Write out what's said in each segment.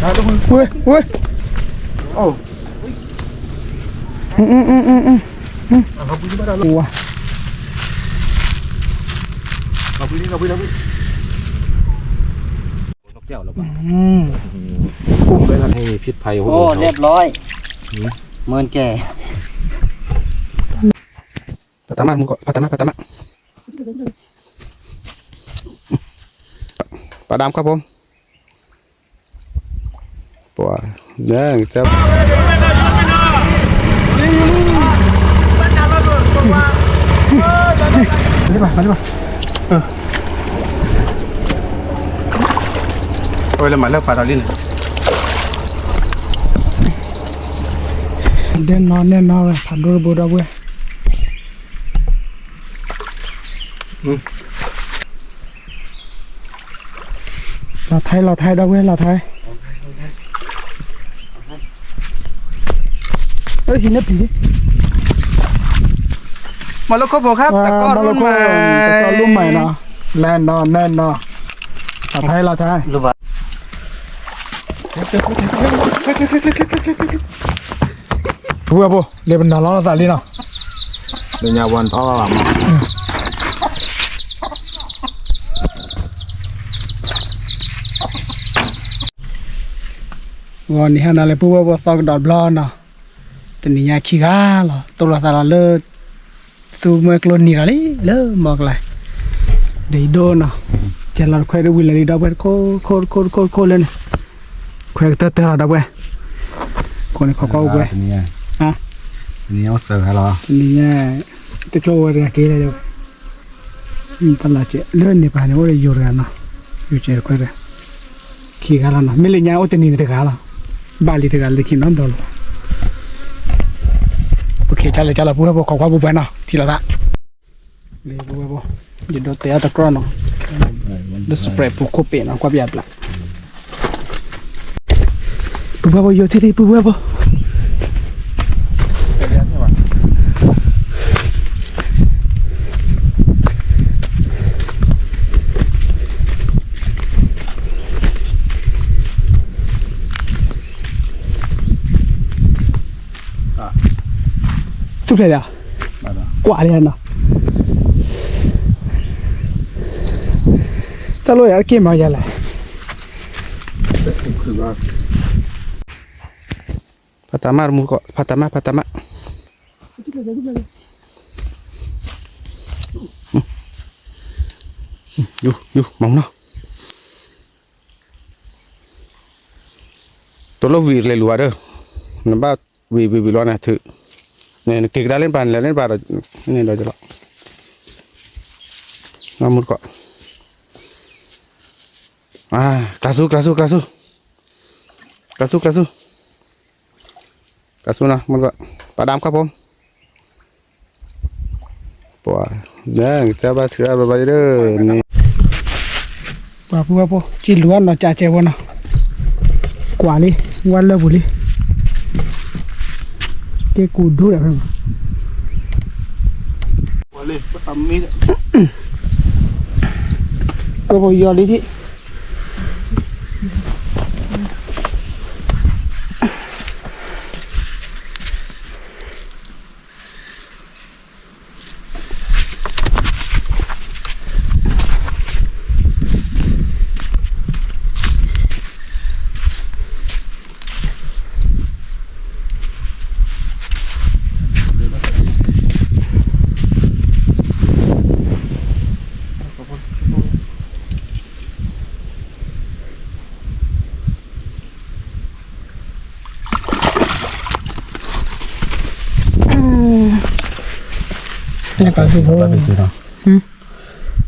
ဝဲ ဝဲ အိၣ် ဝါ อืม โอ้ เรียบร้อย อืม เหมือนแก ปลาตามะ มึงก็ ปลาตามะ ปลาตามะ ปลาดำครับผม ปลา เนี่ย จะ มาดิบ่า มาดิบ่า เออ เอาไว้ละหมาดเลิกปลาตอนนี้ แน่นอน แน่นอนเลย ผ่านดูระบบดอกเว้ย อืม ลาวไทย ลาวไทย ดอกเว้ย ลาวไทย เอ้ย หินเนี่ยผี มาแล้วครับผมครับ อ่า ตะกร้อรุ่นใหม่ มาแล้วครับผม ตะกร้อรุ่นใหม่เนาะ แน่นอน แน่นอน ลาวไทย ลาวไทย ပူဝဲဖိ လဲၤပနီၤလီၤသးလံနီၤ လၢညါဝါထီၣ်ဘၣ်မး ဂီၤနံၤဟါနၤလၢပူဝဲဖိသီကဒီးဘျီနီၤ တနံၤညါခံဂၤလီၤ တိၢ်လီၤသးလီၤလၢ သူမွဲကျိနံၤလီၤလံ လၢမီၢ်ကျါ ဒီးယဒိၣ်နီၤ ကဲလီၤတခွဲးတဝံၤလၢလံဒီးပှဲၤတခိၣ်တခိၣ်တခိၣ်တခိၣ်တခိၣ်လၢန့ၣ် ခွဲးကတၢၢ်တၢၢ်လီၤဒီးပှဲၤ ခိၣ်န့ၣ်ခီကွၢ်ပှဲၤ တနံၤညါအိၣ်သၢဂၤလီၤ တနံၤညါ တကျိဝဲတဂၤက့ၤလၢ တၢ်လီၤကဲး လၢန့ၣ်ပၤန့ၣ် အိၣ်ဒီးယိၤတဂၤနီၤ ယိၤကဲးတခွဲးတဂၤ ခံဂၤလီၤနီၤ မ့ၢ်လၢညါအိၣ်တနံၤန့ၣ်တဂၤလီၤ ဘၣ်လံတဂၤလၢခံနီတဘျီလီၤ ပက့ၤကၢ်လဲၤကၢ်လီၤ ပူဝဲဖိ ခိးကွၢ်ပူၤပှဲၤနီၤ ထံၣ်လိာ်သး လၢပူဝဲဖိ ယဒိးတဲအီၤတကြီနီၤ လၢ spray ပူၤခိၣ်ပ့ၤနီၤ ကွၢ်ပယၤဘျး ပူဝဲဖိ ယိၤထံၣ်လံ ပူဝဲဖိ ထူၣ်ဖျဲးလံ ကွၢ်လံနီၤ တၢ်လိၣ်ယၤက့ၤမၤယၤလဲၣ် ဖးတၢ်မးတမူတကိး ဖးတၢ်မး ဖးတၢ်မး ယူ ယူ မၤမနီၤ တလိၣ်ဝံၤလဲၤလူၤဘၣ်ဒီး နဘၣ်ဝံၤဝံၤဝံၤလီၤနၤထုး နက့ၤကဒါလၢနပၤ နလဲၤလၢနပၤဒီး န့ၣ်ဒီးလီၤ မူတကိး ကျါဆူ ကျါဆူ ကျါဆူ ကျါဆူ ကျါဆူ ကျါဆူ ကျါဆူနီၤ မူတကိး ပှၤဒၣ်ခီၣ်ဖိ ပှၤ ကဘၣ်ထုးအါဘျီဘျီဒီး န့ၣ် ပှၤပူဝဲဖိ ကံၣ်လူၤအနီၢ်ကၠးကဲဝဲနီၤ ကွၢ်လံ ဝဲလၢပူၤလံ က့ၤကူၣ်ဒူဒီးဖဲမး ပှၤဖိယီၤလံထံၣ်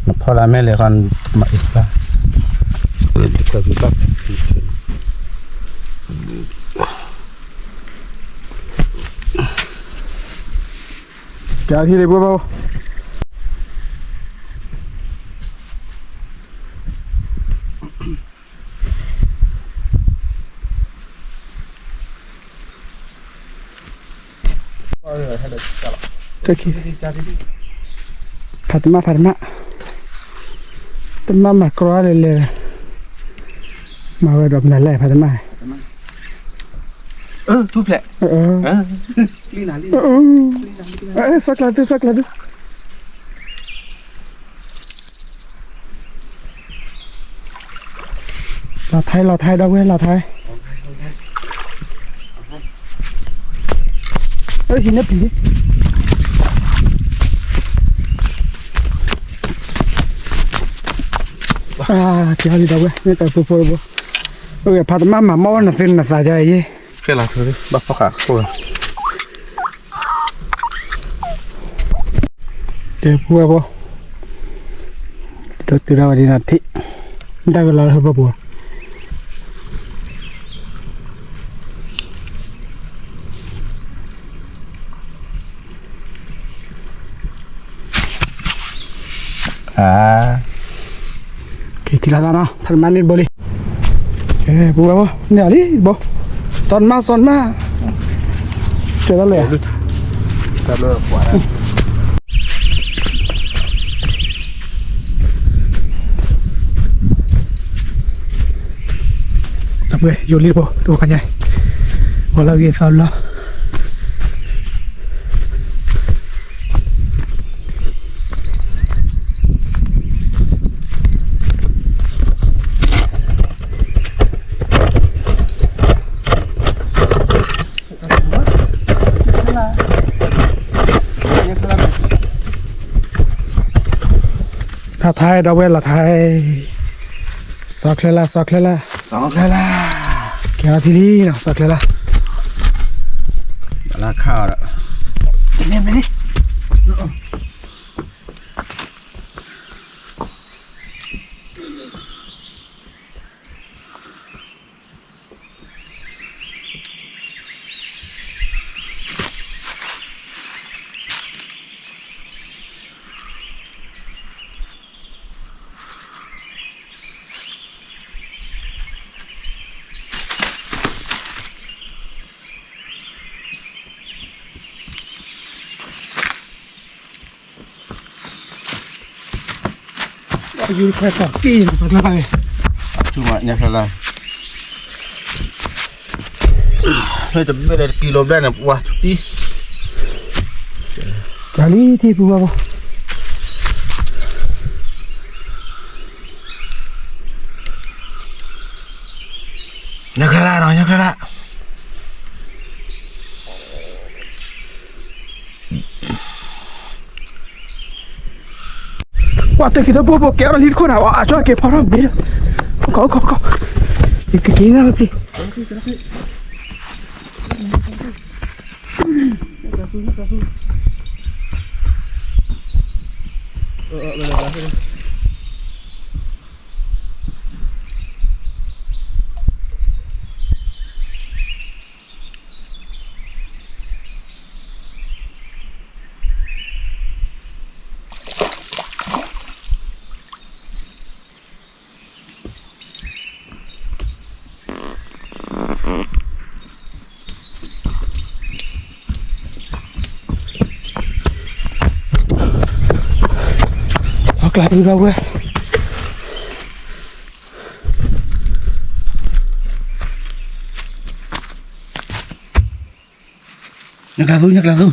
နဖီလာ်မဲလဲၣ်ဃီ မၤအ့ၣ်ပၢ် ကဟံးလံပှၤဘၣ် ဖးတမၣ် ဖးတမၣ် တမၣ်မၤကြီလဲၣ်လဲၣ် မၤဝဲဒီးမနုၤလဲၣ် ဖးတမၣ် ထူၣ်ဖျဲး, စီၤကျါသု စီၤကျါသု, လီၤထဲ လီၤထဲ ဒီပုၢ်ဝဲၢ် လီၤထဲ, ဟံးန့ၢ်ပျံၤ, ကဲလံ ဒီပုၢ်ဝဲၢ် မ့ၢ်တၢ်ဖိဖိဖိ, ဖးတမၣ်မၤမီၢ်ဝဲနသုနသးယါအံၤ, ကဲလီၤ ဘၣ်ဖီၣ်ဃာ်ခိၣ်, ကဲ ပုၢ်ဝဲၢ်ဖိ, ဒီးတုၤဒၣ်ဝဲဒ်နၤထံၣ်, တၢ်ကလီၤလၢဟၢဖၢပူၤ ကထံၣ်လီၤသးနီၤ ဖးတမၣ်န့ၣ်တဘိလံ, ကဲ ပုၢ်ဝဲၢ်ဖိ န့ၢ်အီၤလံတဘိ, စီၤတမၣ် စီၤတမၣ်, ကဲလီၤလၢ တၢ်ပှဲၤယိၤလံတဘိ တဘိခါညါ, ဂီၤလၢဂ့ၤသီလီၤ လီၤထဲ ဒီပုၢ်ဝဲၢ် လီၤထဲ, စီၤချဲလၢ် စီၤချဲလၢ်, စီၤချဲလၢ်, ကဲထီၣ်ထံလံနီၤ စီၤချဲလၢ်, လၢခါအီၤဒီး ယူၤခွဲးထီၣ်က့ၤ စီၤကျါသးန့ၣ် ဆူမး ညါဖျါလၢ် ဖဲတဘ့ၣ်လၢတကံလိဘျဲၣ်န့ၣ် ပှၤထူတံၢ် ကလံၤထံပူၤဘၣ်ဘၣ် ညါဖျါလၢ်နီၤ ညါဖျါလၢ် ပှၤတက့ၤတဘိဘိကဲထီၣ်လံတခိၣ်နၤ အကၠီက့ၤဖီထီၣ်မ့ၢ်လၢ ခီခီခီ ကက့ၤနၤလီၤဖံး အကျါဒုဒီဝဲ ညၣ်ကျါသူ ညၣ်ကျါသူ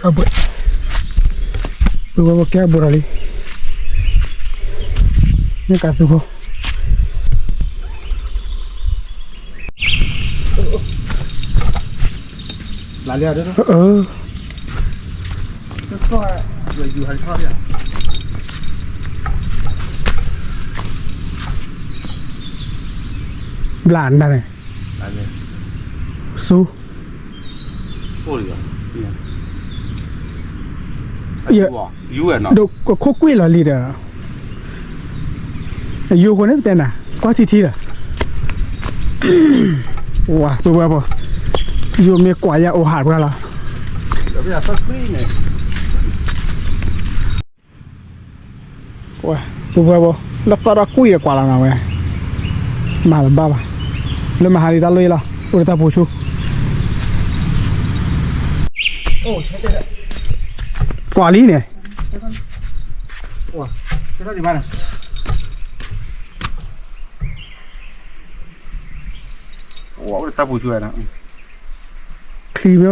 အဘှဲး ပဝဲပကဲအဘိးဒီးလံ ညၣ်ကျါသူဖိ လၢလၢ ဘျါနၤန့ၣ် ဆူ ယ ဒိးခိၣ်ကွံာ်လီၤလံဒီး ယိၤဃိန့ၣ်ပတဲနၤ ကွၢ်ထံထံဒီး ဝၤ ပဝဲပှၤ ယိၤမ့ၢ်ကွၢ်ယၤအိၣ်ဟးပှၤလီၤ ပဝဲပှၤ လၢသီဒီးကွံာ်ဒီးကွၢ်လီၤနၤဝဲ မၤတဘၣ်ဘၣ် လၢမဟါလံတၢ်လီၢ်အံၤလီၤ အိၣ်ဒီးတၢ်ဖိဆူ အိၣ် ကွၢ်လံန့ၣ်, ချံမ့ၢ်နီ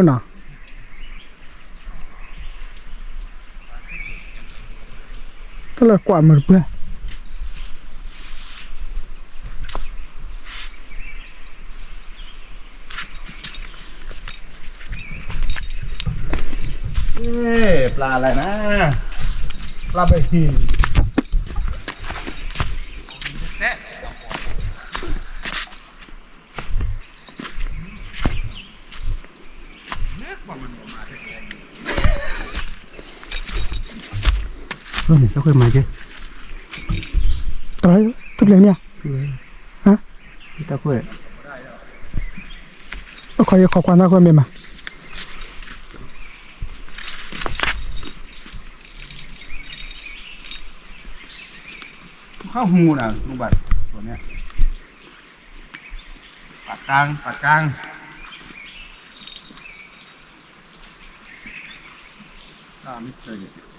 ၤ, တၢ်လၢကွၢ်မုာ်တပှဲၤ, ပျၢ်လဲၣ်နၤ, ပျၢ်ဘၣ်ဟံၣ် တၢ်ခွဲးမၤက့, တၢ်ခွဲးမ့ၢ်ဧါ, တၢ်ခွဲး, အခီယခီကွၢ်တၢ်ခွဲးမ့ၢ်မး, ဟးဟူးမူဒါ ဘၣ်န့ၣ်, ပာ်ကၢ် ပာ်ကၢ် တၢ်မ့ၢ်ဆၢယဲၢ်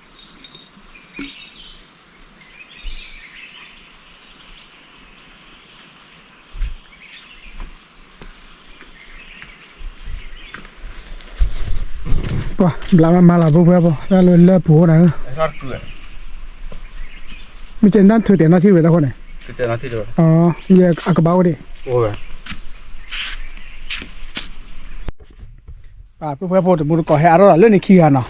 ပှၤဘျးမးမၤလီၤ ပူၤဖဲပူၤ တၢ်လၢလၢပူၤအိၣ်နၤဧၢ, မ့ၢ်ကဲနၢ်ထုးတဲာ်နီၢ်ထံဝဲတၢ်ဃိန့ၣ်, ယအကဘၣ်အိၣ်ဒံး, ပှၤပှဲၤပှဲၤဖိတမူတကိးဟဲအါထီၣ်လီၤ လၢန့ၣ်ခံဂၤနီၤ,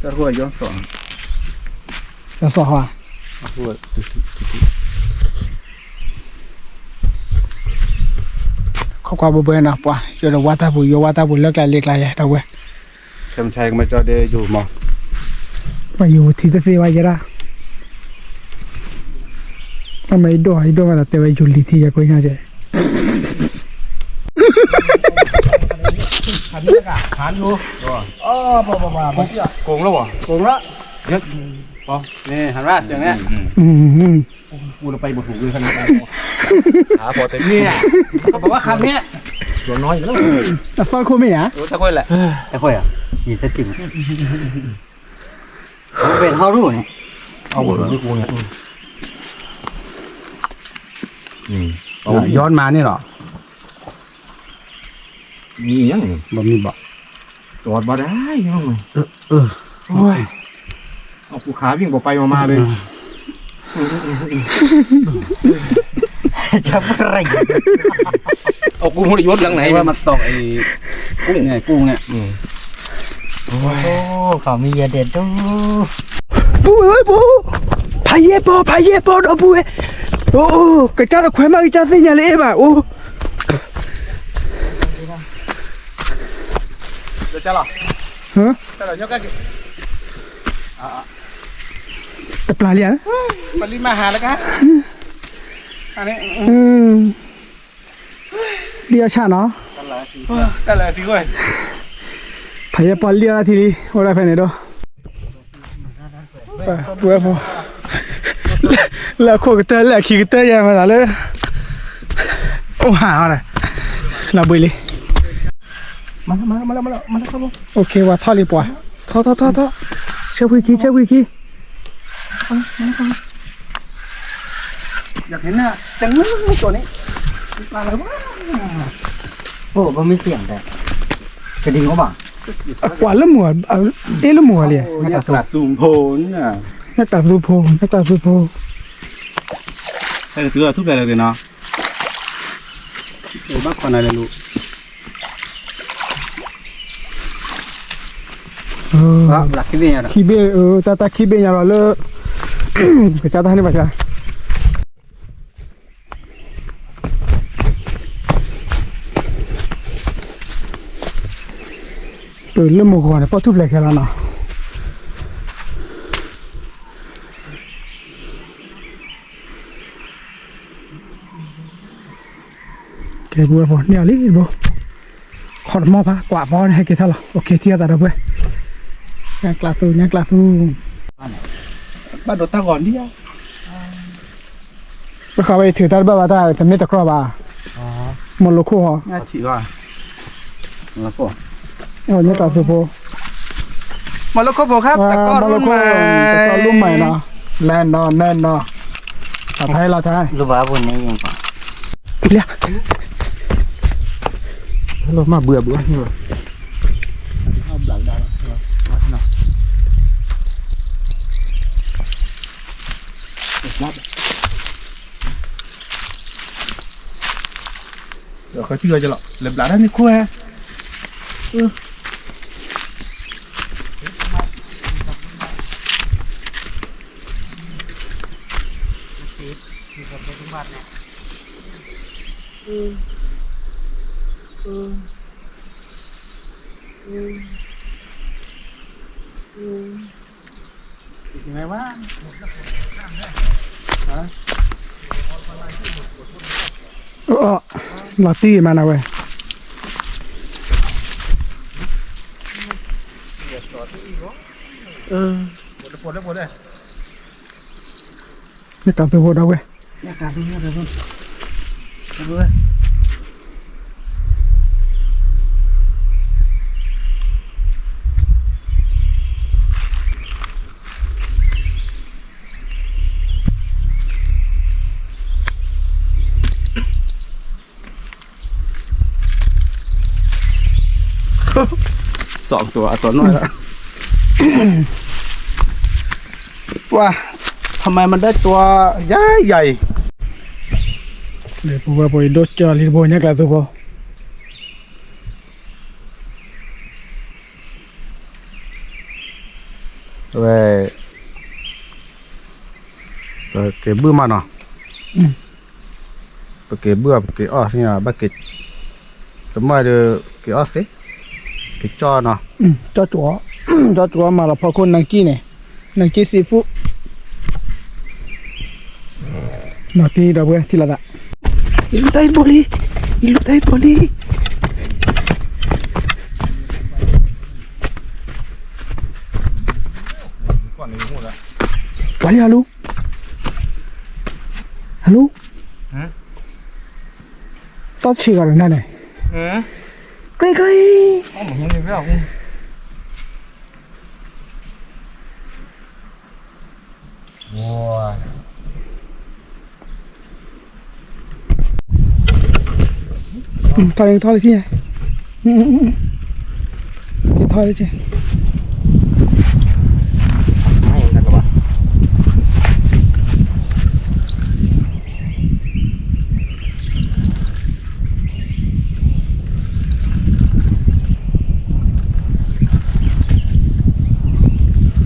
တၢ်ဃိယီစီၣ်, ယီစီၣ်ဟီ, ခိးကွၢ်ဘှဲဘှဲနီၤ ပှၤ ယိၤဒီးဝါတၢ်ပူၤ ယိၤဝါတၢ်ပူၤလၢကျါလ့ကျါယဲ ဒီပုၢ်ဝဲၢ်, ခဲမုၢ်ဆါကမၤကၠီဒဲယိၤမး, ပှၤယိၤထံတသ့ဘၣ်ယဲဒၣ်, အမ့ၢ်ယဒိၣ် ယဒိၣ်မးဒီးတဲဝဲယိၤလံၤထံယဲကိးညါကဲ ဟးလိ, ကိးလီၤ, ကိးလီၤ, ဟးလိစၢၤန့ၣ်, ပူလပာ်ဘိးထူၣ်ဝဲခါန့ၣ်, ပဘၣ်ခါန့ၣ်, အသီခိၣ်မ့ၢ်ဧါ, တခွဲးလၢ, တခွဲးဧါ, ယတထံၣ်, ဝဲထီၣ်ရူၢ်န့ၣ်, အဝဲထီၣ်ရူၢ်န့ၣ်, ယီမၤန့ၣ်လီၤ, မံၤယါန့ၣ်, ဘၣ်မံၤဘၣ်, တဝီတဘၣ်ဒၣ်ယါန့ၣ်, အကူခါဘံၣ်ဘီပာ်ယီၤမးလၢ, အကူမ့ၢ်ယိၤလၢ်န့ၣ်, ဝဲမၤတီၢ်အံၤ, ကူန့ၣ်, ကူန့ၣ်, ခီမံၤယဲဒဲးဒိၣ်, ပူဝဲပူ, ဖးယဲၢ်ပီၤ ဖးယဲၢ်ပီၤဒီပုၢ်ဝဲၢ်, အိၣ် ကစၢ်တခွဲးမး ကစၢ်သ့ၣ်ညါလၢအဲၣ်ဘၣ် အိၣ် တပျၢ်လံဧါ, လံအီၣ်ဆၣ်နီၤ, ဖးယဲၢ်ပီၤလံအီၣ်ထံလံ အိၣ်ဒၣ်ဖဲန့ၣ်ဒီး ပဝဲဖိ လၢအခိၣ်ကတၢၢ် လၢအခံကတၢၢ်ယဲၢ်မးသးလၢ အိၣ်ဟးအီၤဒီး လီၤဘှံးလံ ဝါထီၣ်လံပှၤ ထီၣ်ထီၣ်ထီၣ်ထီၣ် ဆၢဖှံခံ ဆၢဖှံခံ ယကဟဲနၤ တငၢၢ်ကၠီၤန့ၣ် ပာ်လၢၤဘၣ် အိၣ် ဘၣ်မ့ၢ်စံးအံၤ ကဒံးအိၣ်ဘၣ် အကွၢ်လၢမုၢ် အ့ၣ်လၢမုၢ်ဂီၤလံ နတၢ်သူဖိ နတၢ်သူဖိ နတၢ်သူဖိ ဟဲကတုၤထူၣ်ဖျဲးလၢၤနီၤ ဘၣ်ခွါနၤလဲၤလူၤ ခံဘ့ၣ် တၢ်တၢ်ခံဘ့ၣ်ညါလီၤလၢ ကစၢ်တၢ်န့ၣ်ဘၣ်ဆၣ် တုၤလၢမုၢ်ဂီၤန့ၣ် ပီၣ်ထူၣ်ဖျဲးခဲလၢာ်နီၤ ကဲ ပဝဲဖိန့ၢ်အီၤလံတဘိ ခီတမီၢ်ဖး ကွၢ်ပီန့ၣ် ဟဲက့ၤထီၣ်လီၤ အိၣ်ခ့ထံၣ်အသးဒီပုၢ်ဝဲၢ် ညါကျးသူ ညါကျးသူ ဘၣ်ဒိးတၢ်ဂီၤဒံး ပဃာ်ဝဲအံၤထုးတၢ်တဘၣ်ဘၣ်တၢ် တမ့ၢ်တကြီဘၣ် မ့ၢ်လိခိၣ်ဟီ ညါတၢ်သူဖိ မၤလိခိၣ်ဖိခါ တကီၢ်ရူၢ်မး တကီၢ်ရူၢ်မးနီၤ လဲၤနီၤ လဲၤနီၤ တၢ်ဖဲလီၤတၢ် လိၣ်ဘၣ်ဘိန့ၣ်ယံၤပှၤ လၢ ဟဲလီၤမၤဘုးအဘုး ဒီးဃီထံဂီၤကလီၤ လဲၤဘျးတၢ်န့ၣ်ခိၣ်ဟဲ လီၤတံၢ်မးနၤဝဲ နကးသူဖိဒီဝဲ สองตัว ตัวน้อยละ ว้า ทำไมมันได้ตัวใหญ่ใหญ่ ဒီပုၢ်ဝဲၢ်ဖိ ယဒိၣ်ကၠီလံတဘိညါကျါသူဖိ ဝဲ ပက့ၤဘုၣ်မးနီၤ ပက့ၤဘုၣ်အီၤ ပက့ၤအီၣ်သ့နီၤ ဘၣ်က့ၤ တမီၢ်ဒီး က့ၤအီၣ်သ့ က့ၤကၠီနီၤ ကၠီကၠီ ကၠီကၠီမၤလီၤဖီခိၣ် နၢ်ကံၣ်န့ၣ် နၢ်ကံၣ် seafood နီၤ တံၤဒီပုၢ်ဝဲၢ် ထံၣ်လိာ်သး ယလူၤတၢ်အံၤတဘိလံ ယလူၤတၢ်အံၤတဘိလံ ပှၤလံ ဟဲလူ ဟဲလူ သီၣ်ဆံးဂၤဒီးနၤန့ၣ် ကြ့ကြ့ ထီၣ်လံ ထီၣ်လံ ထံၣ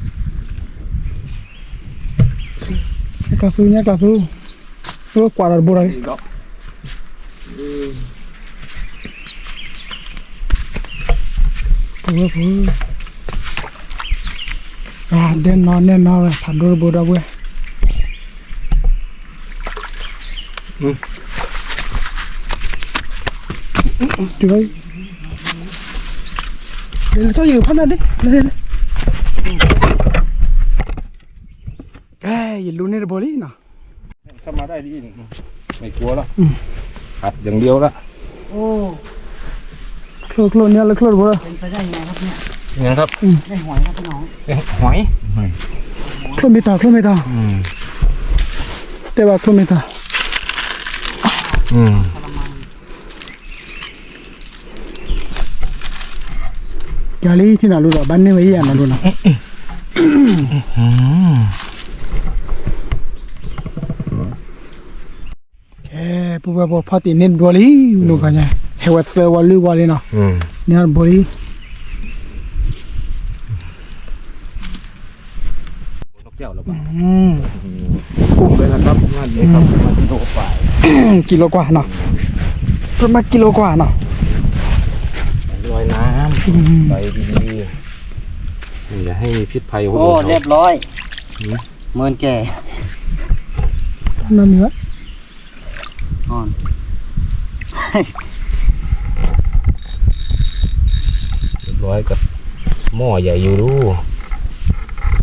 ် ထီၣ်လံ ညါကျါသူ ညါကျါသူ ကွၢ်ဒီးတဘိဒီး ပဝဲပဝဲ ဒဲနီၢ်နဲၣ်နီၢ်ဝဲ ဖးဒိၣ်တဘိဒီပုၢ်ဝဲၢ် တုၤလၢ လဲၤလၢထီၣ်ယံၤဖးနၢ်ဒ့ လဲၤလဲၤလဲၤ ကဲ ယလူၤန့ၢ်တဘိလံနီၤ ไม่กลัวแล้ว หัดอย่างเดียวละ ချိၣ်ချိၣ်န့ၣ်လၢချိၣ်တဘိလၢ ยังครับ หอย ချိၣ်မ့ၢ်တၢ် ချိၣ်မ့ၢ်တၢ် တဲဘၣ်ချိၣ်မ့ၢ်တၢ် ယၤလံ ထံၣ်နၤလူၤဒီး ဘၣ်န့ၢ်ဝဲယၤနၤလူၤနီၤ ကဲ ပုၢ်ဝဲၢ်ဖိ ဖီၣ်တံၢ်န့ၢ်တဘိလံ နိၣ်ဂၤညါ ဟဲဝဲသၢဝီလွံၢ်ဝီလံနီၤ န့ၢ်တဘိလံ นกแก้วหรือเปล่า อืม อุ้มเลยนะครับ งานนี้ครับ อืม มากิโลกว่า กิโลกว่าเนาะ ประมาณกิโลกว่าเนาะ ลอยน้ำ อืม ไปดีๆ อย่าให้มีพิษภัย โอ้ เรียบร้อย อืม เมินแก่ นั่นนี่วะ อ่อน เรียบร้อยกับหม้อใหญ่อยู่ดู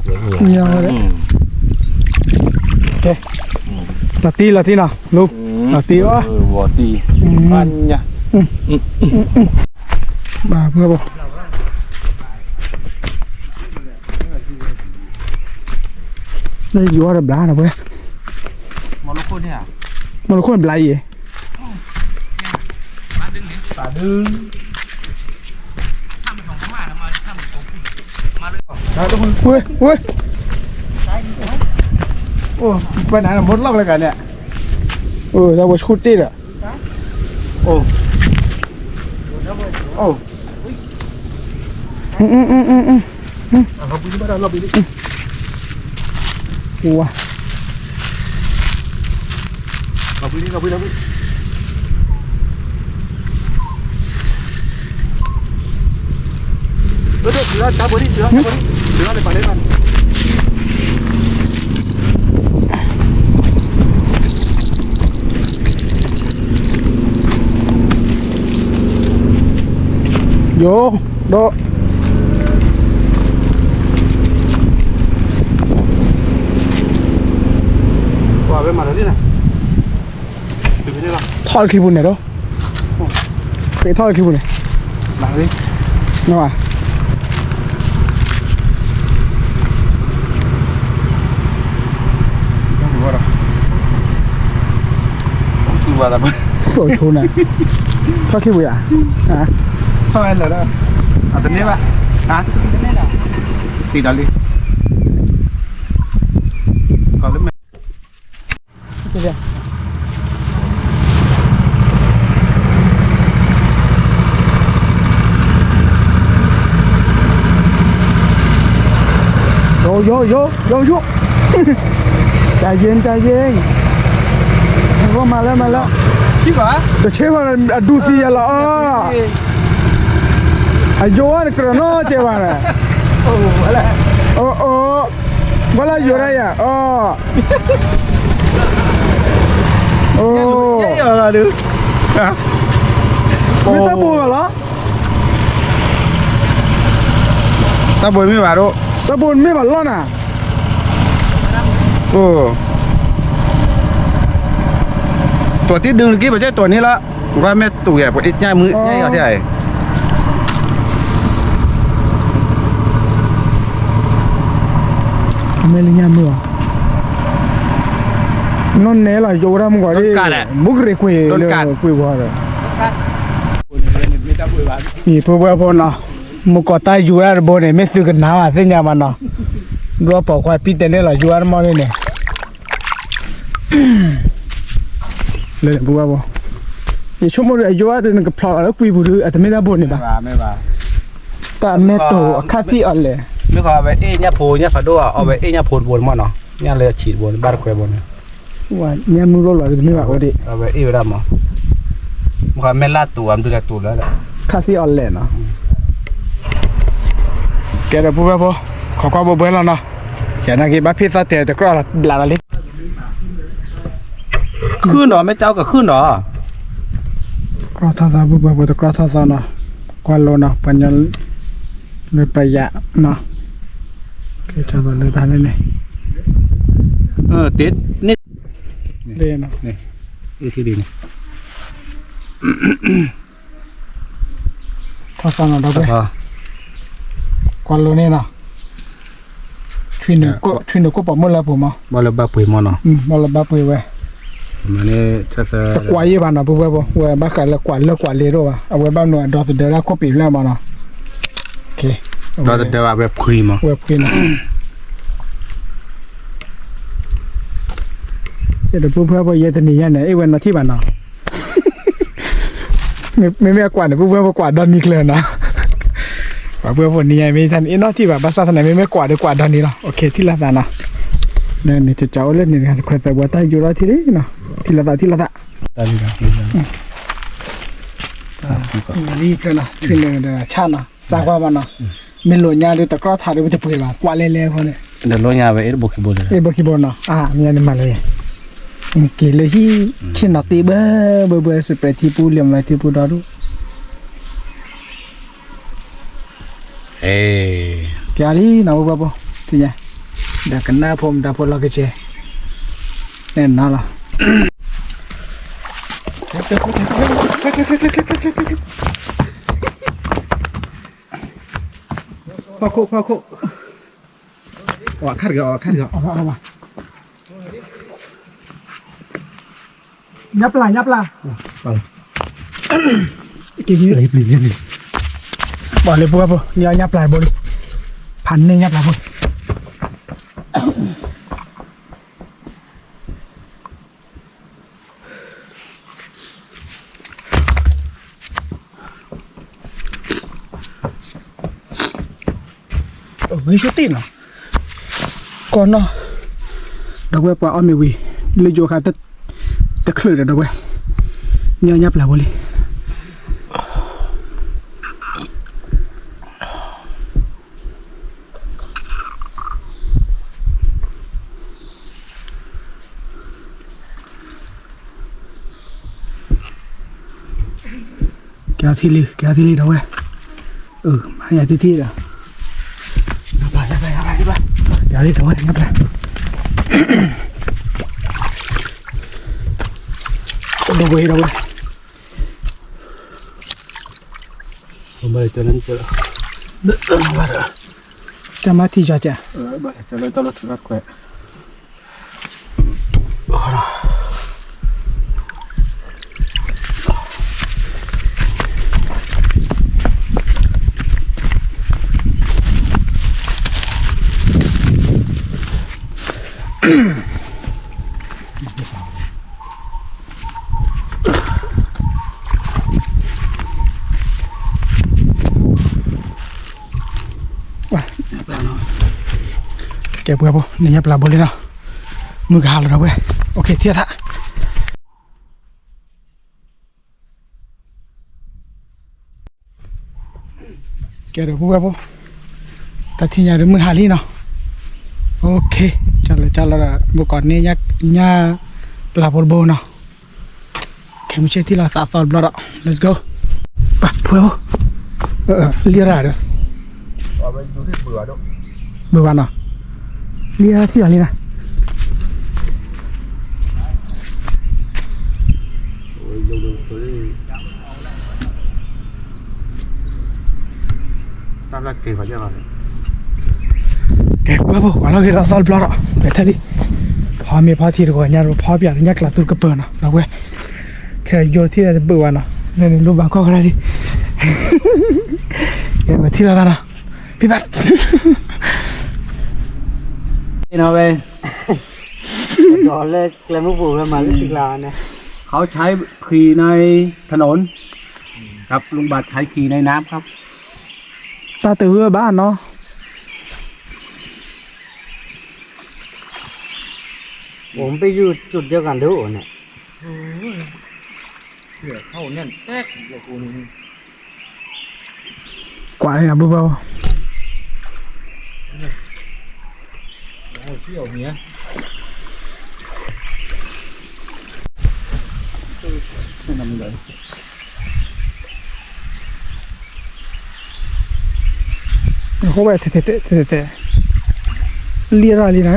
เดี๋ยวเหี่ยว เหี่ยวเลย อืม โอเค อืม လီၤတံၢ်လီၤတံၢ်နီၤ လူ, လီၤတံၢ်အီၤ, ဘၣ်ပှဲၤဘၣ်, လၢယိၤအီၤတဘျါနီၤပှဲၤ, မၤလၢခိၣ်န့ၣ်ဘျါအံၤ, ဝဲ, ဝဲ, အိၣ်, ပှၤနၤမ့ၢ်လီၢ်ကလဲၤဂၤန့ၣ်, အိၣ်, တၢ်ဝဲဆူၣ်တ့ၢ်ဒီး, အိၣ်, အိၣ်, ဝဲ ယိၤ, ဒီး, ထီၣ်ချံပူၤန့ၣ်ဒီး, ဖဲထီၣ်ချံပူၤန့ၣ်, န, ထီၣ်ချံပူၤယါ, ထီၣ်ဝဲလၢာ်, အတန့ၢ်ဘၣ်, သံဒီးလံ, ကီးလၢမဲာ် ယိၤ, ယိၤ, ယိၤ, ယိၤ, ယိၤ, ใจเย็น, ใจเย็น, မၤလၢ မၤလၢ, တဆ့ၣ်ဃီ အဒူသံယၤလီၤအီၤ, အယိၤဝဲတကြၢးနီတစဲးဘၣ်န့ၣ်, အိၣ်, အိၣ်, ဘၣ်လၢယိၤဒၣ်ယၤ, အိၣ် မ့ၢ်တၢ်ဘိဘၣ်လီၤ, တၢ်ဘိမ့ၢ်ဘၣ်ဒိၣ်, တၢ်ဘိမ့ၢ်ဘၣ်လီၤနၤ, အိၣ်, တီၢ်တံၢ်ဒုးနက့ၤ ပကဲတီၢ်န့ၣ်လီၤ, ကွၢ်မ့ၢ်တူၢ်ယဲၢ် ပှၤအ့ၣ်ညၣ်မုၢ်ညၣ်အီၤထဲအံၤ မ့ၢ်လၢညါမုၢ်အီၤ, နီၢ်နဲလီၤ ယိၤဝဲဒၣ်မုၢ်ကီၤ, မုၢ်ကရ့ၤကွံာ်လၢကွံာ်ဝီဒီး, ယဖိဝဲဖိနီၤ, မုၢ်ကီၤတၢ်ယူၤဝဲဒၣ်တဘိန့ၣ် မ့ၢ်သုကနၣ်ဘၣ်သ့ၣ်ညါဘၣ်နီၤ, ဒွးပိာ်ခွါပံတဲန့ၣ်လီၤ ယူၤဝဲဒၣ်တမီၢ်န့ၣ်န့ၣ် လၢပူၤဘၣ်ဘိ, ယဆိကမိၣ်ဒီး အယိၤအဒုး နကဖျိးလီၤလၢကွံာ်ပူၤဒုး အတမ့ၢ်တၢ်ဘိန့ၣ်ဘၣ်, တၢ်အမဲာ်တိၢ်အခါသံၣ်အီၤလဲၣ်, မ့ၢ်ဃီအဝဲအ့ၣ်ညၣ်ဖိညၣ်ဖးဒိၣ် အဝဲအ့ၣ်ညၣ်ဖိတဘိန့ၣ်မ့ၢ်နီၤ, ညၣ်လၢဆံးတဘိန့ၣ် ဘၣ်တခွဲဘိန့ၣ်, ညၣ်မုၢ်ရိၣ်လီၤဒုးတမ့ၢ်ဘၣ်အိၣ်ဒံး, အဝဲအ့ၣ်ဝဲဒၣ်မး, မ့ၢ်ဃီမဲၢ်လၢ်တူာ် အမဒုးလဲၤတူာ်လၢ, ခါသံၣ်အီၤလဲၣ်နီၤ, ကဲဒီးပူၤဘၣ်ဘိ, ခိးကွၢ်ဘိဘှဲလီၤနီၤ, ယနာ်က့ၤဘၣ်ဖ့ၣ်သီၣ်တဲာ်တကြၢးလီၤဘျးလီၤလံ ဃုနီၤ မ့ၢ်ကၠီကဃုနီၤ, တကြၢးထီၣ်သီ ပူၤဘၣ်ဘိ တကြၢးထီၣ်သီနီၤ, ကွၢ်လိနီၤ ပှၤညီလၢပယးနီၤ, ကဲထီၣ်သီလၢတၢ်န့ၣ်န့ၣ်, န့ၣ်, န့ၣ်, ထီၣ်သီနီၤဒီး, ကွၢ်လိန့ၣ်နီၤ ထွံၣ်နုာ်ကိၣ်ပိာ်မုၣ်လၢပူၤမး, ဘၣ်လၢဘၣ်ပှ့ၤမးနီၤ, ဘၣ်လၢဘၣ်ပှ့ၤဝဲ, တကွၢ်ယံာ်ဘၣ်နီၤ ပူၤဘၣ်ဘိ, ဝဲဘၣ်ဃးလၢကွၢ်လၢကွၢ်လ့ၤတအိၣ်ဘၣ်, အဝဲဘၣ်မနုၤအဒီသဒၢဒၣ်ခိၣ်ပ့ၤဖျၢၣ်မးနီၤ, ဒီသဒၢဘၣ်ဝဲဖှံမး, ဝဲဖှံနီၤ ယဲဒီးပူၤဘၣ်ဘိ ယဲတနံၤညါန့ၣ် အ့ၣ်ဝဲနီၢ်ထံၣ်ဘၣ်နီၤ မ့မ့ၢ်အကွၢ်န့ၣ် ပူၤဘၣ်ဘိကွၢ်ဒီနံၤကျၢၤနီၤ, ပှၤပူၤဘၣ်ဘိနံၤညါမ့ၢ်တနံၤအ့ၣ်နီၢ်ထံၣ်ဘၣ် ဘၣ်ဆၣ်သနာ် မ့မ့ၢ်ကွၢ်ဒီးကွၢ်ဒီနံၤလီၤ, အိၣ်ခ့ ထံၣ်လိာ်သးနီၤ, န့ၣ် ကၠီအိၣ်လၢန့ၣ်တဂၤ တခွဲးသးပှၤတၢ်ယိၤထီၣ်ထံလံနီၤ, ထံၣ်လိာ်သး ထံၣ်လိာ်သး လံဖျၢၣ်နီၤ ထွံၣ်န့ၣ်ဒီးဆၣ်နီၤ စၢ်ကွၢ်မးနီၤ, မ့ၢ်လိာ်ညါဒီးတကြၢးထီၣ်ဒီး ပတပှ့ၤဘၣ် ကွၢ်လဲၤလဲၤအဃိန့ၣ်, ဒီးလိာ်ညါဝဲအ့ၣ်တဘိခံဘိလၢ, အ့ၣ်တဘိခံဘိနီၤ, အါ မ့ၢ်န့ၣ်မၤလၢ, က့ၤလၢဟံၣ် ဆ့ၣ်နီၤတ့ဘၢ ဘၢဘၢ စပဲးထံပူၤ လၢမၤထံပူၤဒီဒူၣ် ကလံနီၤ ပူၤဘၣ်ဘိ သ့ၣ်ညါ, ဒီးကနၣ်ဖိမတၤဖိလီၤကစဲး, န့ၣ်နီၤလီၤ ဖီခိၣ် ဖီခိၣ်, အီၣ်ခါတဂၤ အီၣ်ခါတဂၤ, ညၣ်ပျၢ် ညၣ်ပျၢ်, ပျၢ်လံ ပျၢ်လံ, ဘၣ်လံ ပှၤဖိ န့ၢ်အီၣ်ညၣ်ပျၢ်ဘိလံ, ဖးန့ၢ်ညၣ်ပျၢ်ဘိ ဂံၢ်ဆူၣ် တ့ၢ်နီၤ, ကီၢ်နီၣ်, ဒီပုၢ်ဝဲၢ် ပှၤအီၣ်မ့ၤဝံၤ လၢယိၤခါ တချုးဒီး ဒီပုၢ်ဝဲၢ်, န့ၢ်အီၣ်ညၣ်ပျၢ်ဘိလံ. ကဲထံၣ်လံ ကဲထံၣ်လံ ဒီပုၢ်ဝဲၢ်, မၤယၤထံၣ်ထံၣ်ဒီး, ယၤလံ ဒီပုၢ်ဝဲၢ် ညၣ်ပျၢ်, ဒီပုၢ်ဝဲၢ် ဒီပုၢ်ဝဲၢ် တၢ်မၤထံၣ်ကၠီကဲး, ကဲ ပှၤဖိ န့ၢ်ညၣ်ပျၢ်ဘိလံနီၤ, မုၢ်ကဟါလီၤ ဒီပုၢ်ဝဲၢ်, ထံၣ်ထး ကဲ ဒီပုၢ်ဝဲၢ်ဖိ, တၢ်ထံၣ်ညါဒီး မုၢ်ဟါလံနီၤ, ကၠီလၢကၠီလီၤဒီး ဘိကိးန့ၢ်ညၣ်ပျၢ်ဖိတဘိနီၤ, ခဲမုၢ်ဆ့ၣ်ထံၣ်လီၤသးသီတဘျီဒီး let's go, ပှၤဖိ, လံရၣ်ဒီး ဘုဘၣ်နီၤ, လံရၣ်ထံၣ်အီၤလံနီၤ ကဲ ပှၤဖိ ပှၤလီၤဂ့ၤလီၤသီတဘျီဒီး ပထံၣ်လံ, ဖီမ့ၤဖီထံတဂီၤညါ ဖီပၠးညၣ်ကျးသူတကပၤနီၤ ဒီပုၢ်ဝဲၢ်, ခဲယိၤထံၣ်တဘုဘၣ်နီၤ, န့ၣ်လိၣ်ဘၣ်ခီၣ်ခါလံ, ကဲ ပထံၣ်လိာ်သးနီၤ, ဘိဘၣ် เขาใช้ขี่ในถนนครับ ลุงบัตรใช้ขี่ในน้ำครับ တၢ်တဂ့ၤဘၣ်နီၤ ผมไปอยู่จุดเดียวกันด้วยเนี่ย ကွၢ်န့ၣ် ဘုဘၣ် အဃိဝဲ ထဲထဲထဲထဲထဲ လံရၣ်လံနၤ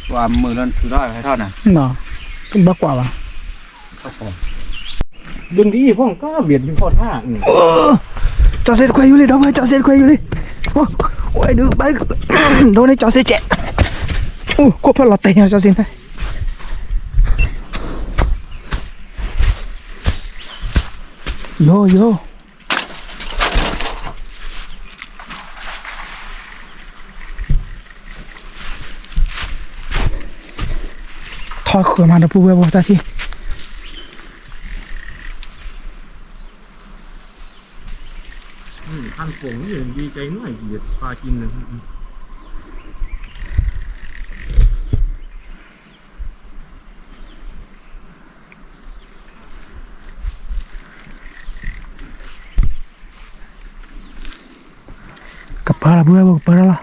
ပှၤမုာ်လၢနထုးထီၣ်ဟဲထီၣ်နၤ နီၤ ဘၣ်ကွၢ်ဘၣ် ဒိးနံၣ်အံၤဖီၣ်ကါဘၣ်ဒ်ဖီၣ်ထါ ကၠီစ့တခွဲယူၤလံ ဒီပုၢ်ဝဲၢ် ကၠီစ့တခွဲယူၤလံ အိၣ် ဒိးန့ၢ်ကၠီစ့ကဲး အိၣ် ခိၣ်ဖၢၣ်လီၤတဲာ်ညါ ကၠီစ့န့ၣ် ယိယိ ထီၣ်ဃုာ်မး ဒီပုၢ်ဝဲၢ် ပတၢ်ထံၣ် อืม พันกว่านี่ยังดีใจหน่อย เหยียบปลากินเลย ကပၢလီၤ ပုၢ်ဝဲၢ် ကပၢလီၤ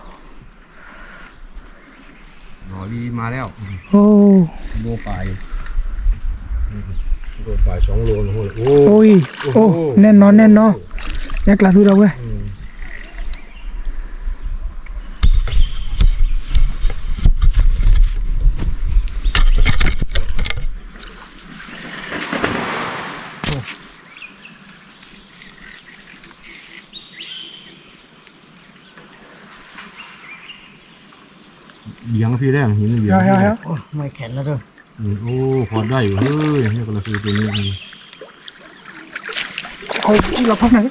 อ๋อ ลีมาแล้ว โอ้ โลไป โลไปสองโลนะ โอ้ย โอ้ โอ้ แน่นอน แน่นอน อืม แน่นกลาสุดแล้วเว้ย อืม โ ยังพี่ได้ ยังไม่เบียร์ ยังยังยัง โอ้ย เมื่อยแขนแล้วเด้อ อืม โอ้ พอได้อยู่ เฮ้ย เนี่ยกำลังซื้อตัวนี้ อืม เอาอีกรอบพักหน่อย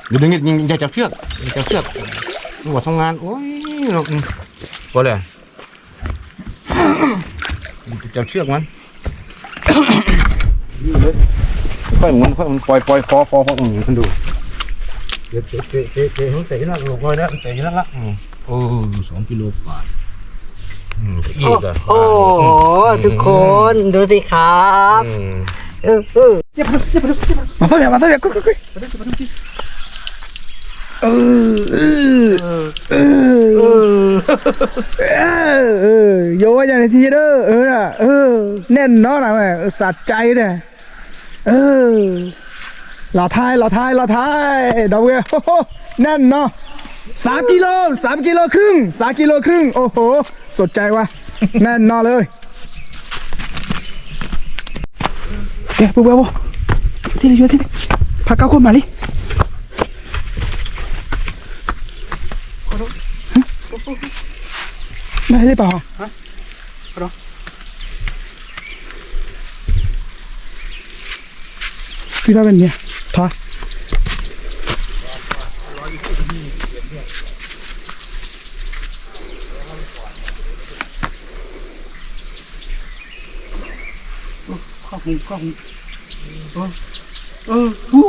เดี๋ยวดึง อย่าจับเชือก อย่าจับเชือก มันบอกทำงาน โอ้ย อืม พอแล้ว จับเชือกมัน ค่อยหมุน ค่อยหมุน ปล่อย ปล่อย พอ พอ พอ อืม มันดู เดี๋ยวเตะ เตะ เตะ เตะ มันเตะอยู่นั่น ลงรอยแล้ว มันเตะอยู่นั่นละ อืม โอ้ สองกิโลกว่า อืม อีกอ่ะ โอ้โห อืม ทุกคน ดูสิครับ อืม เออ เออ มาเท่าไหร่ มาเท่าไหร่ กุ้ย กุ้ย กุ้ย เออ เออ เออ เออ เออ เออ โยว่าอย่างนี้ทีเด้อ เออ น่ะ เออ แน่นอนนะแม่ เออ สะใจเด้อ เออ หล่อท้าย หล่อท้าย หล่อท้าย ดอกเว โอ้โห แน่นเนาะ สามกิโล สามกิโลครึ่ง สามกิโลครึ่ง โอ้โห สดใจว่ะ แน่นอนเลย ကဲ ပှဲၤပှဲၤပှဲၤ ထံၣ်လၢယိၤထံၣ်လံ ဖးကါခိၣ်မၤလံ မ့ၢ်လၢပၢ်ဟီ ကွံာ်ထီၣ်ဝဲန့ၣ် ထါ ခီၣ်ဟူ ခီၣ်ဟူ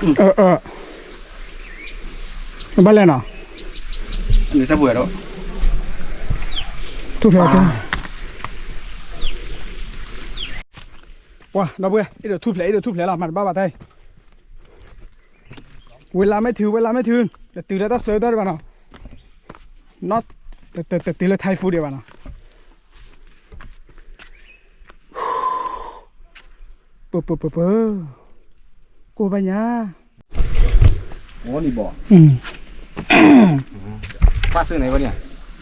အၢ အၢ ဘၣ်လဲၣ်နီၤ နတၢ်ပှဲၤဒီး ထူၣ်ဖျဲး ပှၤ ဒီပုၢ်ဝဲၢ် အဲၣ်ဒိးထူၣ်ဖျဲး အဲၣ်ဒိးထူၣ်ဖျဲးလီၤ မၤတဘၣ်ဘၣ်တၢ်အံၤ ဝဲလါမ့ၢ်ထု ဝဲလါမ့ၢ်ထု တတုၤလၢတၢ်ဆၢကတီၢ်ဒံးဘၣ်နီၤ နီၢ် တတုၤလၢ Thai food ဒံးဘၣ်နီၤ ပၢ ပၢ ပၢ ပၢ ကိၢ်ဘၣ်ညါ အိၣ်လံဘီ อืม ป้าซื้อไหนวะเนี่ย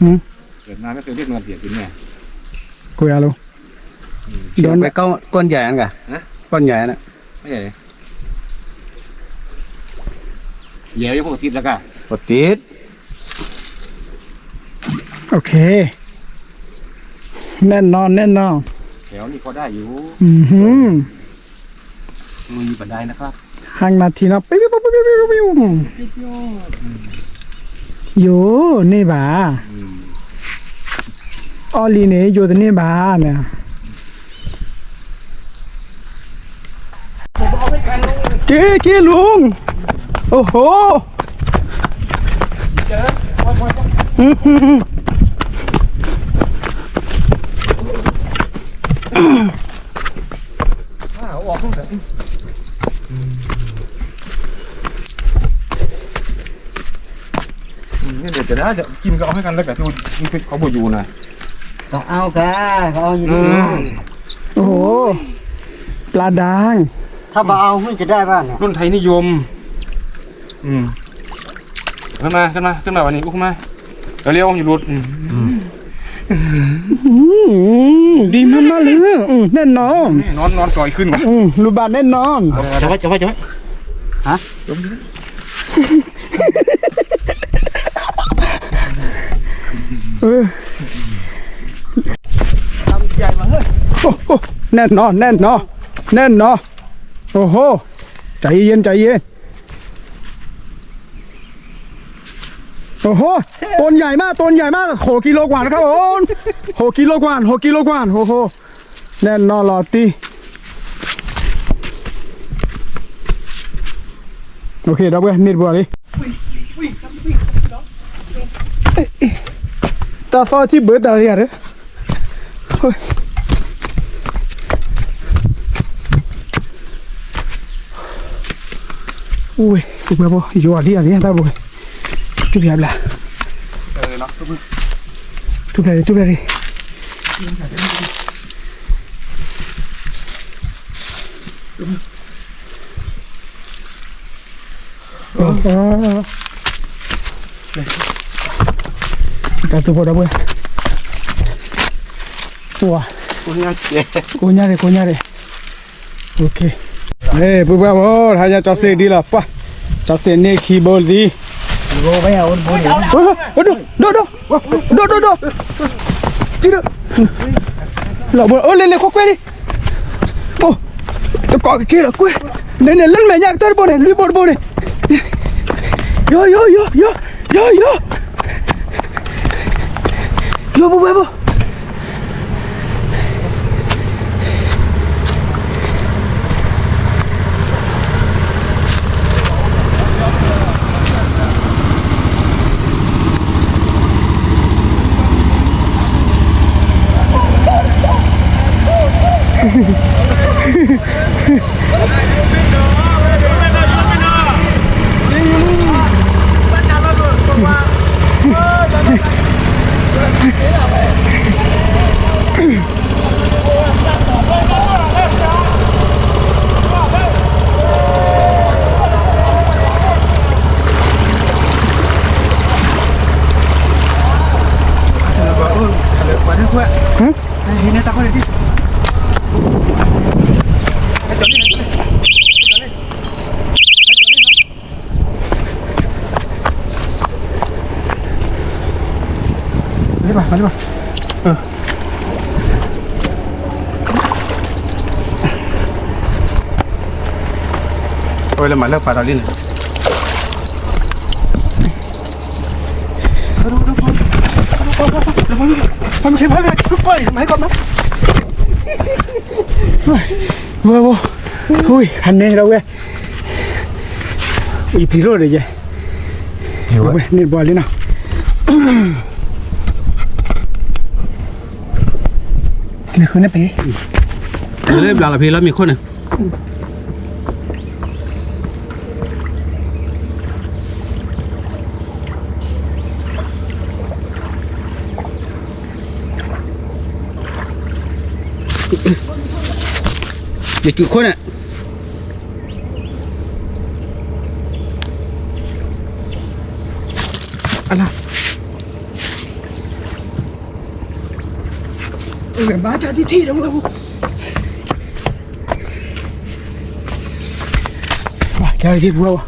อืม เกิดมาไม่เคยเรียกเงินเสียกินเนี่ย ကိုရလို့ อืม เดี๋ยว ไปก้อน ก้อนใหญ่นั่นกะ ฮะ ก้อนใหญ่น่ะ ไม่ใหญ่ ใหญ่ยังปกติดแล้วกะ ปกติด โอเค แน่นอน แน่นอน แถวนี้พอได้อยู่ อือหือ ลุยบันไดนะครับ ห้านาทีเนาะ ปิ้ว ปิ้ว ปิ้ว ปิ้ว ปิ้ว ปิ้ว ปิ้ว ယိၤန့ၢ်ဘၣ် อืม အီၣ်လံန့ၣ် ယိၤတန့ၢ်ဘၣ်န့ၣ် က့ၤ က့ၤ လူင် အိၣ်ဟိ นี่เดี๋ยวจะได้จะกินก็เอาให้กันแล้วกันที่เขาบ่อยู่นะ ก็เอาค่ะ ก็เอาอยู่ อืม โอ้โห ปลาดาง ถ้าบ่เอามันจะได้ป่ะเนี่ย รุ่นไทยนิยม อืม ขึ้นมา ขึ้นมา ขึ้นมาวันนี้ อุ้มขึ้นมา เร็วๆ อย่าหลุด อืม อืม ดีมากๆเลย อืม แน่นอน นี่นอน นอนจอยขึ้นวะ อืม หลุดบาดแน่นอน เอาเลย จับไว้ จับไว้ จับไว้ ฮะ เออ ลำใหญ่ว่ะเฮ้ย โอ้โห แน่นอน แน่นอน แน่นอน โอ้โห ใจเย็น ใจเย็น โอ้โห ตัวใหญ่มาก ตัวใหญ่มาก หกกิโลกว่านะครับผม หกกิโลกว่า หกกิโลกว่า โอ้โห แน่นอนหลอดตี โอเค ဒီပုၢ်ဝဲၢ် န့ၢ်တပှၢ်လံ တၢ်သီၣ်ထံၣ်ဘၢတၢ်လံဧါ ဝ့ၢ် ပှဲၤပှဲၤ ယိၤအီၤဒ်အံၤန့ၣ် တၢ်ဘိ ထူၣ်ဖျဲးဘျါ ထူၣ်ဖျဲး ထူၣ်ဖျဲး တၢ်တူၢ်ဖိဒီပုၢ်ဝဲၢ် ဝါ ကိညါရ့ၣ် ကိညါရ့ၣ် ပှၤဘၣ်မ့ၢ် တဟါညါကၠီစ့ဒ်လီၤပှၢ်, ကၠီစ့န့ၢ်ခံဘိလံ, ဒိၣ်ဒိၣ်ဒိၣ်ဒိၣ်ဒိၣ်ဒိၣ်ဒိၣ်, လီၤဘိ အိၣ်လ့လ့ခိၣ်ကွဲလံ, အိၣ် တကိးကက့ၤလီၤကွဲ, န့ၣ်န့ၣ် လၢနမဲာ်ညါကတၢၢ်တဘိန့ၣ် လွံၢ်ဘိတဘိန့ၣ်, ယိယိယိယိယိယိ, ယိဘိဘိဘိ အဝဲလၢမၤလၢပာ်ထီၣ်လံန့ၣ် ဝဲဝဲ ဟါန့ၢ်ဒီးဝဲ ယပျံၤလိာ်ဒီးယဲ ဝဲန့ၣ်ဘၣ်လံနီၤ လၢဘျးလီၤဖဲလီၤမ့ၢ်ခိၣ်န့ၣ် ယကုခိၣ်န့ၣ် အလၢ ဘၣ်ကၢ်ထံထံဒီးဝဲ ကဲထံပူၤဝဲ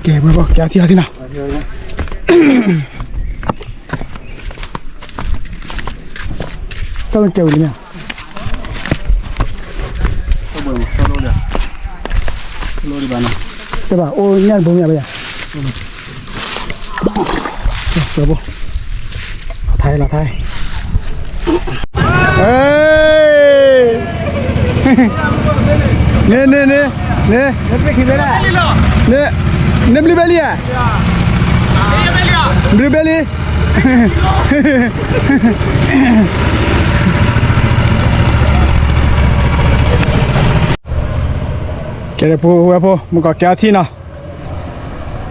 ကဲ ဝဲဘၣ် ကဲထံထံနီၤ တၢ်လၢကဲဝံၤလံမ့ၢ် တဘၣ်အိၣ်ညၣ်တဘိမ့ၢ်ဘၣ်ယၤ လီၤထဲလီၤထဲ န့ၣ်န့ၣ်န့ၣ် န့ၣ် န့ၣ် နဘျုးဘဲလံဧါ ဘျုးဘဲလံ ကဲ ဖိဝဲဖိ မုၢ်ကီၢ်ကဲထံနီၤ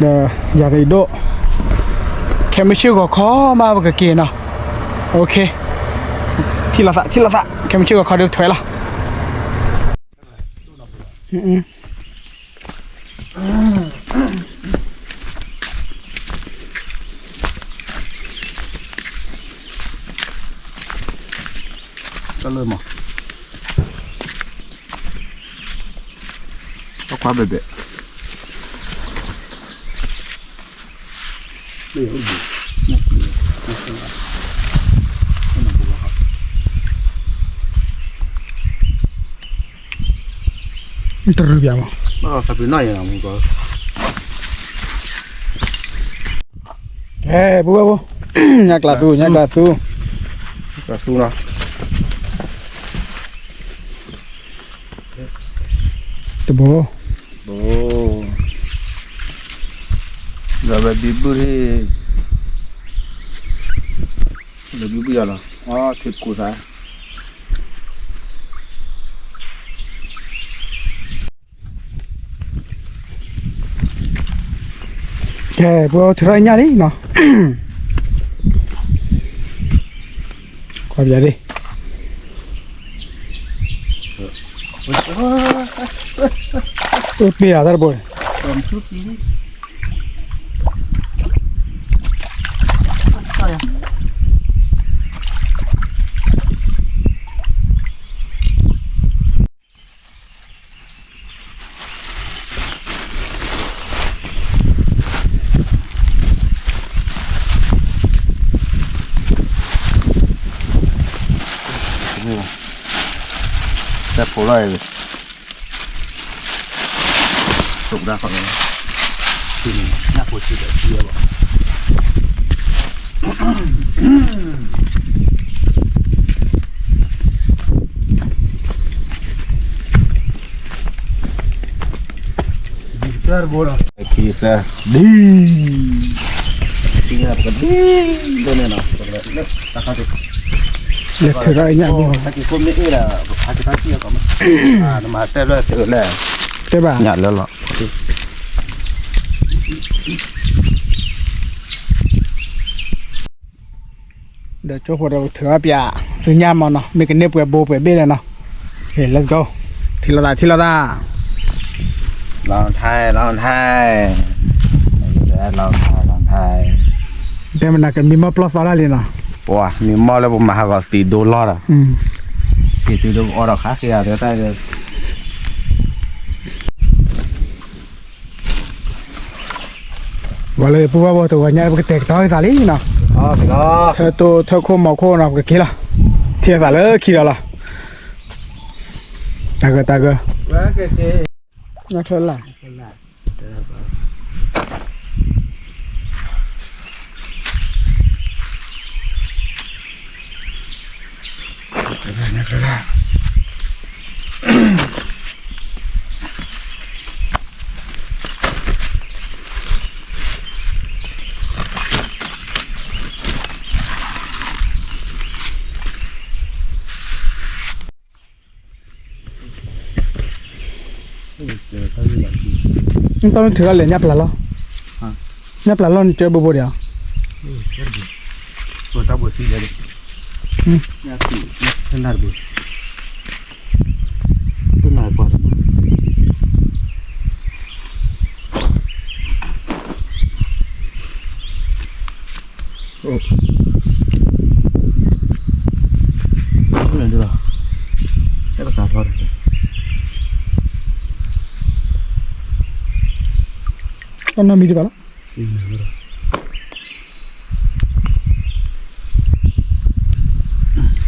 ဒီးယၤကဒိၣ် ခဲမုၢ်ဆ့ၣ်ဂီၤခီမး ပကက့ၤနီၤ OK ထံၣ်လိာ်သး ထံၣ်လိာ်သး ခဲမုၢ်ဆ့ၣ်ဂီၤခီဒီးပထွဲလီၤ တၢ်လၢမး တၢ်ခွါဘဲဘဲ တရူးပၠးမး ကဲ ပဝဲဖိ ညၣ်ကျၢ်သူ ညၣ်ကျၢ်သူ ကျၢ်သူနီၤ တဘိ ဘိ ဒီးဝဲဘံဘူၣ်ဟ့ၣ် လၢဘံဘူၣ်ယၤလီၤ အီထံကိၢ်သး ကဲ ပှၤထုးထီၣ်ညၣ်လံနီၤ, ကွၢ်ပျးဒ့ၣ်, အိၣ်ပ့ၤလီၤတၢ်တဘိန့ၣ် တၢ်ဖိလီၤအံၤ, သုးဒၣ်ခီန့ၣ်, ညၣ်ဖိဆံးဒီးဆံးအဘၣ်. တၢ်တဘိဒီး ခံသၢ ဒ် ထံန့ၣ် ပကဒ် ဒ်န့ၣ်နီၤ ပကလဲၤ လဲၤထုးထီၣ်ညၣ်ဘိ ဟဲက့ၤကိးမ့ၢ်အ့ၣ်ဒီး ပဖးက့ၤထီၣ်ထံအကီၢ်မး နမၤတဲဘျီသုးလဲၣ် တဲဘၣ် ညၣ်လၢလီၤ ဒီးကၠိဖိဒီးပထုးအီၣ်ပၠး သုညၣ်မီၤနီၤ မ့ၢ်ကန့ၢ်ပှဲၤဘိပှဲၤဘ့ၣ်လဲၣ်နီၤ ဟဲ let's go ထံၣ်လိာ်သး ထံၣ်လိာ်သး long time long time တဲမနၤကမံမီၢ်ပျီၢ်သီတၢ်လံနီၤ ပှၤမံမီၢ်လၢပမၤဟးဂီၤသံဒိလီၢ်ဒီး က့ၤတုၤဒိအီၣ်ဒီးခါဃ့အီၤတၢ် ဝဲလၢပူၤဘၣ်ဘိတဝီညါ ပကတဲာ်ကတီၤက့ၤသးလံနီၤ ထၢတိၢ်ထၢခိၣ်မီၤခိၣ်နီၤ ပကက့ၤလီၤ ထံၣ်သးလၢခံဒီးလီၤ တၢ်ဂၢၢ်တၢ်ဂၢၢ် ညၣ်ချၢလၢ် နတၢ်မ့ၢ်ထုးထီၣ်လဲၤညၣ်ပျၢ်လီၢ် ညၣ်ပျၢ်လီၢ်န့ၣ် ကၢဘိဘိဒံးဧါ တၢ်ဘိသံလဲၣ် ညၣ်ပျၢ် ညၣ်ပျၢ် တၢ်နၢ်ပှၢ် တၢ်နၢ်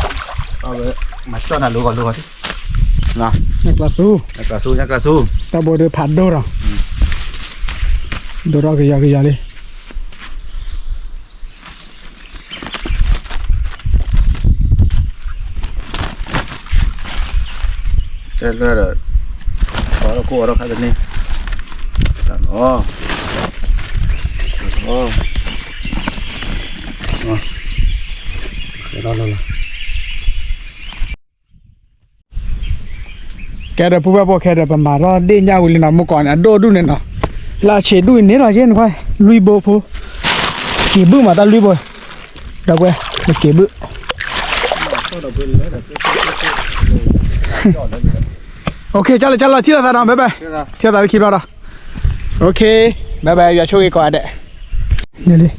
မံၤတဘၣ်လီၤ မၤကၠီၣ်နၤလိၤဂီၤလိၤဂီၤ, ညၣ်ကျါသူ, ညၣ်ကျါသူ, ညၣ်ကျါသူ, တၢ်ဘိဒုးဖးဒိၣ်ဒီး, ဒိၣ်ထီၣ်ကယီကယီလံ. တဲလၢဒီး, ပှၤလၢကိးအီၤထီၣ်ခါတန့ၢ်, တၢ်လီၤ, တၢ်လီၤ, ကဲဒီး ပူၤဘၣ်ပိာ်ခဲဒီး ပမၤထီၣ်ဒ့ၣ်ညၣ်ဝံၤလံနီၤ, မုၢ်ကီးန့ၣ် အဒိၣ်ဒူၣ်န့ၣ်နီၤ, လၢအဆံးဒူၣ်အံၤန့ၣ်လီၤ ယဲၢ်နခွဲၢ် လွံၢ်ဘိဖိ, က့ၤဘုၣ်မးတၢ်လွံၢ်ဘိ, ဒီးကွဲး နက့ၤဘုၣ် OK ကၢ်လၢကၢ်လီၤ ထံၣ်လိာ်သးနီၤ bye bye, ထံၣ်လိာ်သးလၢခံဘျီဒီး, OK bye bye ယွၤဆိၣ်ဂ့ၤကိးဂၤဒဲး, န့ၣ်လံ,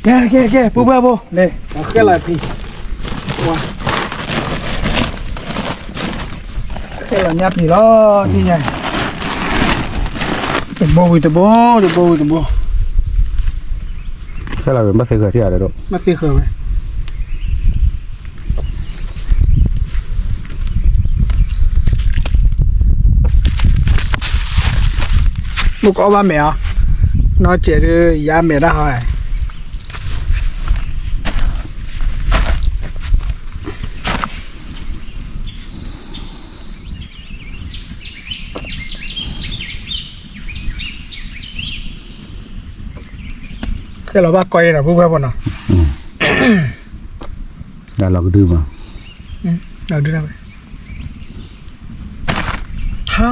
ကဲကဲကဲ ပူၤဘၣ်ပိာ် ဃဲလီၤဖံး ဃဲလီၤညၣ်ဖံးလီၤ ထံၣ်ညါ, တဘိဝံၤတဘိ တဘိဝံၤတဘိ, ဃဲလီၤဝဲ ဘၣ်သ့ဃၢၤထံၣ်ဧါဒီး, ဘၣ်သ့ဃၢၤဝဲ မုၢ်ကအီၣ်ဘၣ်မဲာ်ဧါ, နီၢ်စဲးဒုးယါမဲာ်တၢ်ဟီ, ခဲလီၤဘၣ်ကီးအံၤနီၤ ပုၢ်ဝဲၢ်ဖိနီၤ, တၢ်လီၤကဒုမး, လီၤကဒုဒၣ်ဝဲ, ဟါ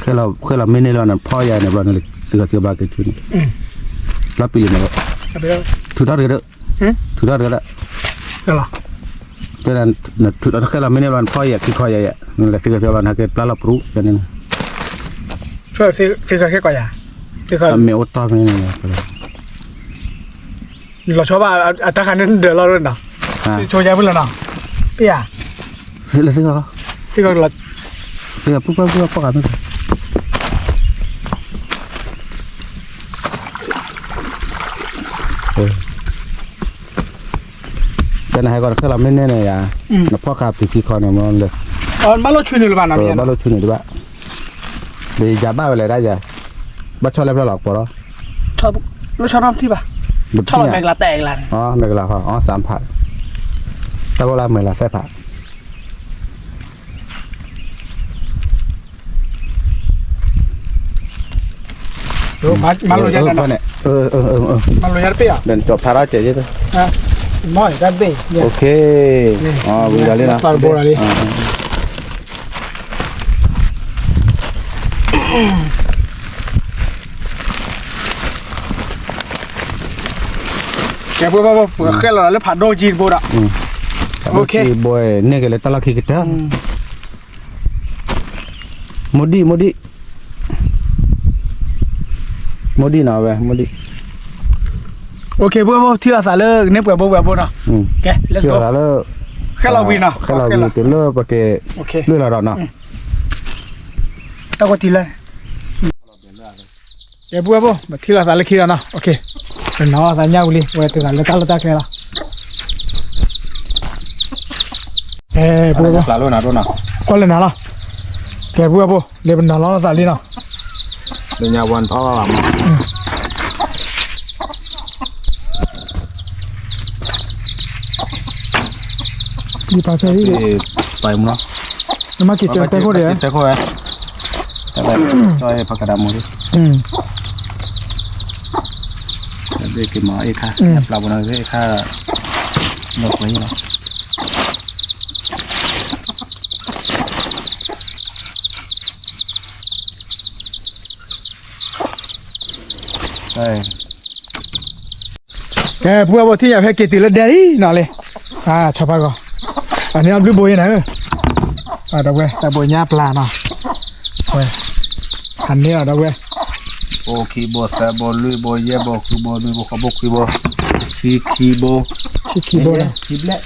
ခဲလီၤမ့ၢ်န့ၢ်လီၤန့ၣ် ဖီၣ်ယၤန့ၣ်ဘျီန့ၣ် စံးကီးစံးဘၣ်က့ၤဆူန့ၣ်, လီၤပံၤလံန့ၣ်, ထုးထီၣ်တက့ၢ်, ထုးထီၣ်တက့ၢ်, ခဲလီၤမ့ၢ်န့ၢ်ဘျီန့ၣ် ဖီၣ်ယၤခံခီယၤယၤ နလဲၤစံးကီးစံးဘၣ်န့ၣ် ဟဲက့ၤပျၢ်လီၤပရူၣ်န့ၣ်, မ့ၢ်အိၣ်တီၢ်ဖဲန့ၣ် လီၤဆီဘၣ်အတၢ်ခါန့ၣ်ဒၢးလီၤနီၤ, ဆိယါမုၢ်လီၤနီၤ, ပ့ၢ်ဧါ, သ့လၢသ့ၣ်ခီ, သ့ၣ်ခီ, သ့ၣ်ခီပူၤပူၤပူၤပူၤပူၤ, တနဟဲကီးတခဲလီၤမ့ၢ်န့ၢ်န့ၣ်ယၤ, နဖီၣ်ဃာ်ပံၤခံခီန့ၣ်မ့ၢ်လၢ, ဘၣ်လိၣ်ဆူန့ၣ်တဘၣ်နီၤ, ဘၣ်လိၣ်ဆူန့ၣ်တဘၣ်, ဒီးယၤဘၣ်ဝဲလဲၣ်ဒၣ်ယၤ, ဘၣ်ဆီၣ်လၢဖျၢၣ်လီၤကပီၤလီၤ, လိၣ်ဆီၣ်နီတထံၣ်ဘၣ်, ဆီၣ်လီၤမဲကလၤတဲကလၤန့ၣ်, မဲကလၤဃီ အီစၢ်ဖး, တၢ်ဘိလၢမဲကလၤသဲၣ်ဖး မၤလိာ်ယၤန့ၣ်, မၤလိာ်ယၤတပ့ၢ်ဧါ, ဒီးကၠီဖးထီၣ်ကဲး, မ့ၢ်တၢ်တဘ့ၣ်, ဝံၤဒီးလံနီၤ, ကဲ ပှၤဘၣ်ဘၣ် ပှၤဃဲလီၤလၢဖးဒိၣ်ကံတဘိဒီး, ဘိန့ၢ်က့ၤလၢတၢ်လီၢ်ခံကတၢၢ်, မိၢ်ဒံၣ် မိၢ်ဒံၣ်, မိၢ်ဒံၣ်နီၤဝဲ မိၢ်ဒံၣ်, ပှၤဘၣ် ထံၣ်လိာ်သးလၢကန့ၢ်ပှဲၤဘိပှဲၤဘိနီၤ, ကဲ ထံၣ်လိာ်သးလၢ, ဃဲလီၤဝံၤနီၤ, ဃဲလီၤဝံၤတုၤလၢပက့ၤ, လွံၢ်လီၤဒီးနီၤ, တၢ်ကီတံၢ်လၢ ကဲ ပှၤဘၣ် ပထံၣ်လိာ်သးလၢခံလီၤနီၤ, ပနီၤလိာ်သးညၣ်ဝံၤလံ ဝဲတုၤသးလၢတၢ်လီၢ်တၢ်ကျဲလီၤ, ကဲ ပှၤဘၣ် ကွၢ်လၢနၤလီၤ, ကဲ ပှၤဘၣ် လၢပနီၤလိာ်သးလံနီၤ, လၢညါဝဲနဖးဘၣ်ဘၣ်မး ယပာ်ဖဲအံၤ, ပာ်မနီၤ, နမ့ၢ်က့ၤတဲတဲခိၣ်ဒီး, တဲခိၣ်ဝဲ, ကၠီဖးကဒါမူၤလံ, ဘ့ၣ်က့ၤမၤအ့ၣ်ခါ, ပျၢ်ပနီၤအ့ၣ်ခါ, လီၤပှဲၤလီၤ ကဲ ပှၤဘၣ် ထံၣ်ညါဖဲက့ၤတုၤလၢဒဲလံနီၤလံ, ဆီဖါဂီၤ, အန့ၣ်အဘျုးဘိယဲနၤဧၢ, ဒီးဝဲ တၢ်ဘိညါပျၢ်နီၤ, ဝဲ, အန့ၣ်လီၤဒီးဝဲ, ဘိခံဘိသၢဘိလွံၢ်ဘိယဲၢ်ဘိဃုဘိနွံဘိဃိးဘိခွံဘိ, ဆံခံဘိ, ဆံခံဘိ, ဆံဘျဲၣ်